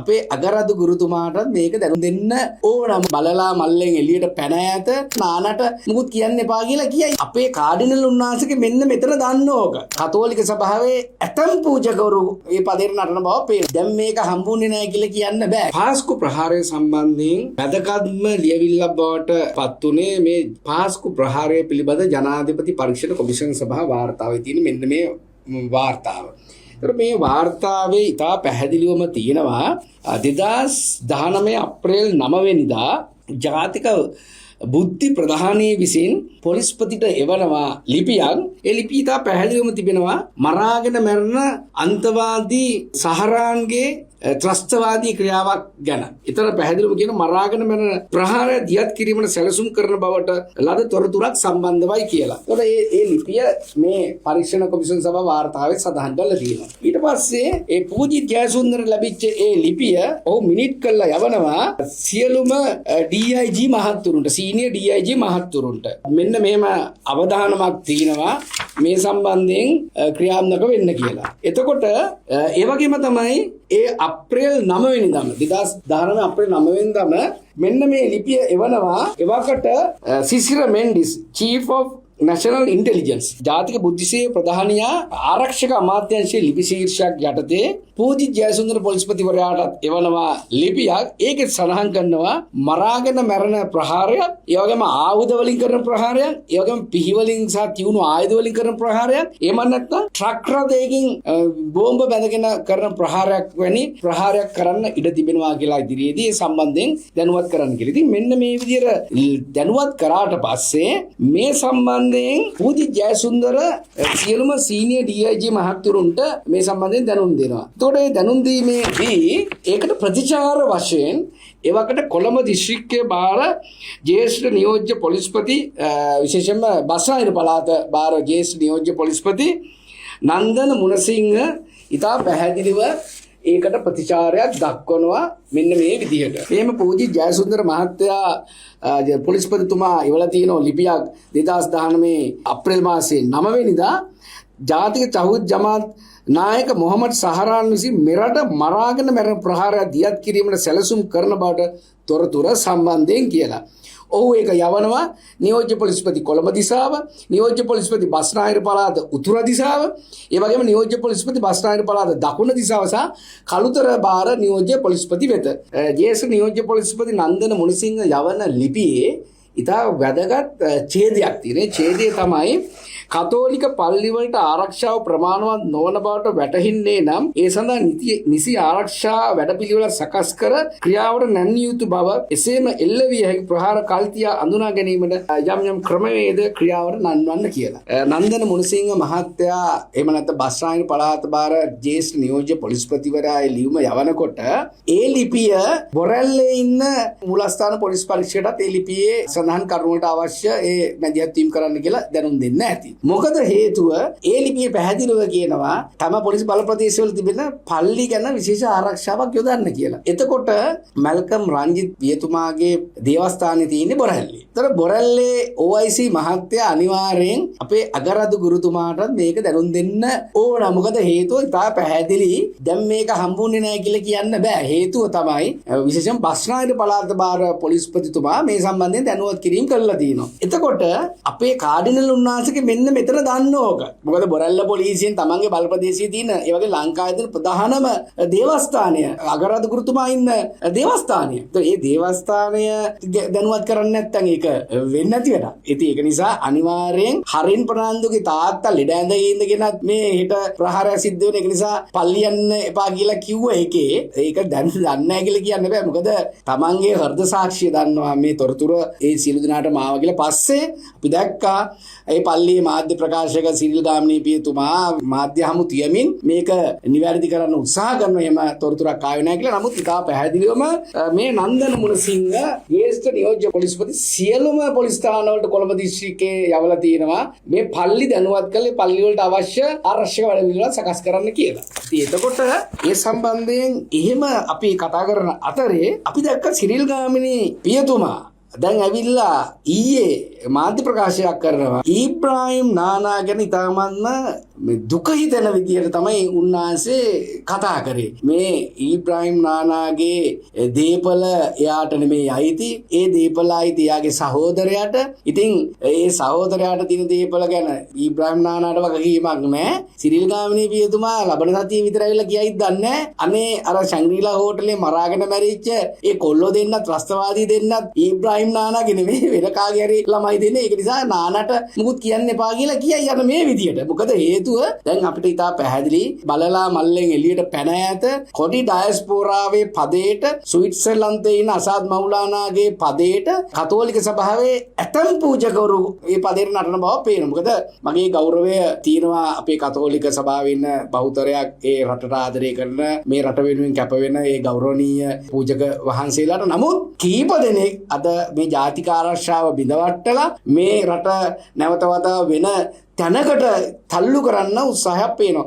අපේ අගරදු ගුරුතුමාටත් මේක දැනුම් දෙන්න ඕන. බලලා මල්ලෙන් එළියට පැන ඈත නානට මුකුත් කියන්න එපා කියලා කියයි. අපේ කාඩිනල් උන්වහන්සේගේ මෙන්න මෙතන දන්න ඕක. කතෝලික සභාවේ ඇතම් පූජකවරු මේ පදේට නටන බව පේනවා. දැන් මේක හම්බුනේ නැහැ කියලා කියන්න බෑ. පාස්කු ප්‍රහාරය සම්බන්ධයෙන් වැදගත්ම ලියවිල්ලක් බවට පත් වුණේ මේ පාස්කු ප්‍රහාරය පිළිබඳ ජනාධිපති පරීක්ෂණ කොමිෂන් සභා වාර්තාවේ තියෙන මෙන්න මේ වාර්තාව. ඒතර මේ වාර්තාවේ ඉතා පැහැදිලිවම තියෙනවා 2019 අප්‍රේල් 9 වෙනිදා ජාතික බුද්ධි ප්‍රධානී විසින් පොලිස්පතිට එවනවා ලිපියක්. ඒ ලිපිය ඉතා පැහැදිලිවම තිබෙනවා මරාගෙන මැරෙන අන්තවාදී සහරාන්ගේ ත්‍රස්තවාදී ක්‍රියාවක් ගැන. ඊතර පැහැදිලිවම කියන මරාගෙන මැරෙන ප්‍රහාරය දියත් කිරීමට සැලසුම් කරන බවට ලද තොරතුරක් සම්බන්ධවයි කියලා. ඒතකොට ඒ ඒ ලිපිය මේ පරීක්ෂණ කොමිෂන් සභා වාර්තාවේ සඳහන් කරලා තියෙනවා. ඊට පස්සේ ඒ පූජිත් ජයසුන්දර ලැබිච්ච ඒ ලිපිය ඔහු මිනිත් කරලා යවනවා සියලුම DIG මහත්තුරුන්ට, සීනියර් DIG මහත්තුරුන්ට. මෙන්න මෙහෙම අවධානමක් තියෙනවා මේ සම්බන්ධයෙන් ක්‍රියාත්මක වෙන්න කියලා. එතකොට ඒ වගේම තමයි ඒ අප්‍රේල් 9 වෙනිදාම, 2019 අප්‍රේල් 9 වෙනිදාම මෙන්න මේ ලිපිය එවනවා එවකට Sisira Mendis, Chief of National Intelligence, ජාතික බුද්ධි සේව ප්‍රධානියා ආරක්ෂක අමාත්‍යාංශයේ ලිපි ශීර්ෂයක් යටතේ පූජිත් ජයසුන්දර පොලිස්පතිවරයාටත් එවනවා ලිපියක්. ඒකෙත් සඳහන් කරනවා මරාගෙන මැරෙන ප්‍රහාරයක්, ඒ වගේම ආයුධ වලින් කරන ප්‍රහාරයක්, ඒ වගේම පිහි වලින් සහ තියුණු ආයුධ වලින් කරන ප්‍රහාරයක්, එහෙම නැත්නම් ට්‍රක් රථයකින් බෝම්බ බැඳගෙන කරන ප්‍රහාරයක් වැනි ප්‍රහාරයක් කරන්න ඉඩ තිබෙනවා කියලා ඉදිරියේදී ඒ සම්බන්ධයෙන් දැනුවත් කරන්න කියලා. ඉතින් මෙන්න මේ විදිහට දැනුවත් කරාට පස්සේ මේ සම්බන්ධයෙන් පූජිත් ජයසුන්දර සියලුම සීනියර් DIG මහත්තුරුන්ට මේ සම්බන්ධයෙන් දැනුම් දෙනවා. එතකොට මේ දැනුම් දීමේදී ඒකට ප්‍රතිචාර වශයෙන් එවකට කොළඹ දිස්ත්‍රික්කයේ භාර ජ්‍යෙෂ්ඨ නියෝජ්‍ය පොලිස්පති, විශේෂයෙන්ම බස්නාහිර පළාත භාර ජ්‍යෙෂ්ඨ නියෝජ්‍ය පොලිස්පති නන්දන මුණසිංහ ඉතා පැහැදිලිව ඒකට ප්‍රතිචාරයක් දක්වනවා මෙන්න මේ විදිහට. එහෙම පූජිත් ජයසුන්දර මහත්තයා පොලිස්පතිතුමා ඉවලා තියෙන ලිපියක් 2019 අප්‍රේල් මාසයේ 9 වෙනිදා ජාතික තව්හිද් ජමාත් නායක මොහමඩ් සහරාන් විසින් මෙරට මරාගෙන මැරෙන ප්‍රහාරයක් දියත් කිරීමට සැලසුම් කරන බවට තොරතුර සම්බන්ධයෙන් කියලා. ඔහු ඒක යවනවා නියෝජ්‍ය පොලිස්පති කොළඹ දිසාව, නියෝජ්‍ය පොලිස්පති බස්නාහිර පළාත උතුර දිසාව, ඒ වගේම නියෝජ්‍ය පොලිස්පති බස්නාහිර පළාත දකුණ දිසාව සහ කළුතර භාර නියෝජ්‍ය පොලිස්පති වෙත. ජ්‍යෙෂ්ඨ නියෝජ්‍ය පොලිස්පති නන්දන මුණසිංහ යවන ලිපියේ ඉතා වැදගත් ඡේදයක් තියෙනවා. ඒ ඡේදය තමයි කතෝලික පල්ලි වලට ආරක්ෂාව ප්‍රමාණවත් නොවන බවට වැටහින්නේ නම් ඒ සඳහා නිසි ආරක්ෂා වැඩපිළිවෙල සකස් කර ක්‍රියාවට නැංවිය යුතු බව, එසේම එල්ල විය හැකි ප්‍රහාර කල්තියා අඳුනා ගැනීමට යම් යම් ක්‍රමවේද ක්‍රියාවට නංවන්න කියලා. නන්දන මුණසිංහ මහත්තයා එහෙම නැත්නම් බස්නාහිර පළාත භාර ජ්‍යෙෂ්ඨ නියෝජ්‍ය පොලිස්පතිවරයා ඒ ලියුම යවනකොට ඒ ලිපිය බොරැල්ලේ ඉන්න මූලස්ථාන පොලිස් පරීක්ෂකටත් ඒ ලිපියේ සඳහන් කරුණු වලට අවශ්‍ය ඒ මැදිහත් වීම කරන්න කියලා දැනුම් දෙන්න ඇති. මොකද හේතුව ඒ ලිපියේ පැහැදිලිව කියනවා තම පොලිස් බල ප්‍රදේශවල තිබෙන පල්ලි ගැන විශේෂ ආරක්ෂාවක් යොදන්න කියලා. එතකොට මැල්කම් රංජිත් පියතුමාගේ දේවස්ථානයේ තියෙන්නේ බොරැල්ලේ. ඒතර බොරැල්ලේ OIC මහත්තයා අනිවාර්යෙන් අපේ අගරදු ගුරුතුමාටත් මේක දැනුම් දෙන්න ඕන. මොකද හේතුව ඉතා පැහැදිලි. දැන් මේක හම්බුනේ නැහැ කියලා කියන්න බෑ. හේතුව තමයි විශේෂයෙන් බස්නාහිර පළාත භාර පොලිස්පතිතුමා මේ සම්බන්ධයෙන් දැනුවත් කිරීම කරලා තියෙනවා. එතකොට අපේ කාඩිනල් උන්වහන්සේගේ මෙන්න මෙතන දන්න ඕක. මොකද බොරැල්ල පොලිසියෙන් තමන්ගේ බල ප්‍රදේශයේ තියෙන ඒ වගේ ලංකාවේ තියෙන ප්‍රධානම දේවස්ථානය අගරදු ගුරුතුමා ඉන්න දේවස්ථානය. ඒතකොට ඒ දේවස්ථානය දැනුවත් කරන්නේ නැත්නම් ඒක වෙන්නේ නැති වැඩක්. ඉතින් ඒක නිසා අනිවාර්යෙන් හරින් ප්‍රනාන්දුගේ තාත්තා ලෙඩ ඇඳ ඉඳගෙනත් මේ හෙට ප්‍රහාරය සිද්ධ වෙන එක නිසා පල්ලි යන්න එපා කියලා කිව්ව එකේ ඒක දැන් දන්නේ නැහැ කියලා කියන්න බෑ. මොකද තමන්ගේ හෘද සාක්ෂිය දන්නවා මේ තොරතුර ඒ සියලු දෙනාටම ආවා කියලා. පස්සේ අපි දැක්කා ඒ පල්ලියේ මාධ්‍ය ප්‍රකාශක සිරිල් ගාමිණී පියතුමා මාධ්‍ය හමු තියමින් මේක නිවැරදි කරන්න උත්සාහ කරනවා. එහෙම තොරතුරක් ආවේ නැහැ කියලා. නමුත් ඉතා පැහැදිලිවම මේ නන්දන මුණසිංහ ජ්‍යෙෂ්ඨ නියෝජ්‍ය පොලිස්පති සියලුම පොලිස් ස්ථානවලට කොළඹ දිස්ත්‍රික්කයේ යවලා තියෙනවා මේ පල්ලි දැනුවත් කළේ පල්ලි වලට අවශ්‍ය ආරක්ෂක වැඩපිළිවෙල සකස් කරන්න කියලා. ඉතින් එතකොට ඒ සම්බන්ධයෙන් එහෙම අපි කතා කරන අතරේ අපි දැක්ක සිරිල් ගාමිණී පියතුමා දැන් ඇවිල්ලා ඊයේ මාධ්‍ය ප්‍රකාශයක් කරනවා ඊබ්‍රාහිම් නානා ගැන ඉතාමත්ම මේ දුක හිතෙන විදියට තමයි උන්වහන්සේ කතා කරේ. මේ ඊබ්‍රාහිම් නානාගේ දේපල එයාට නෙමෙයි අයිති. ඒ දේපල අයිති එයාගේ සහෝදරයාට. ඉතින් ඒ සහෝදරයාට තියෙන දේපල ගැන ඊබ්‍රාහිම් නානාට වගකීමක් නෑ. සිරිල් ගාමිණී පියතුමා ලබන සතියේ විතර ඇවිල්ලා කියයිද දන්නේ නෑ. අනේ අර ශංග්‍රීලා හෝටලේ මරාගෙන මැරිච්ච ඒ කොල්ලෝ දෙන්නත් ත්‍රස්තවාදී දෙන්නත් ඊබ්‍රාහිම් නානාගේ නෙමෙයි, වෙන කාගේ හරි ළමයි දෙන්නේ. ඒක නිසා නානාට මුකුත් කියන්න එපා කියලා කියයි යන මේ විදියට. මොකද හේතුව දැන් අපිට ඉතා පැහැදිලි, බලලා මල්ලෙන් එළියට පැන ඈත කොඩි ඩයස්පෝරාවේ පදේට, ස්විට්සර්ලන්තයේ ඉන්න අසාද් මවුලානාගේ පදේට කතෝලික සභාවේ ඇතම් පූජකවරු මේ පදේට නටන බව පේනවා. මොකද මගේ ගෞරවය තියෙනවා අපේ කතෝලික සභාවේ ඉන්න බහුතරයක් ඒ රටට ආදරය කරන, මේ රට වෙනුවෙන් කැප වෙන ඒ ගෞරවනීය පූජක වහන්සේලාට. නමුත් කීප දෙනෙක් අද මේ ජාතික ආරක්ෂාව බිඳවට්ටලා මේ රට නැවත වතාව වෙන තැනකට තල්ලු කරන්න උත්සාහයක් පේනවා.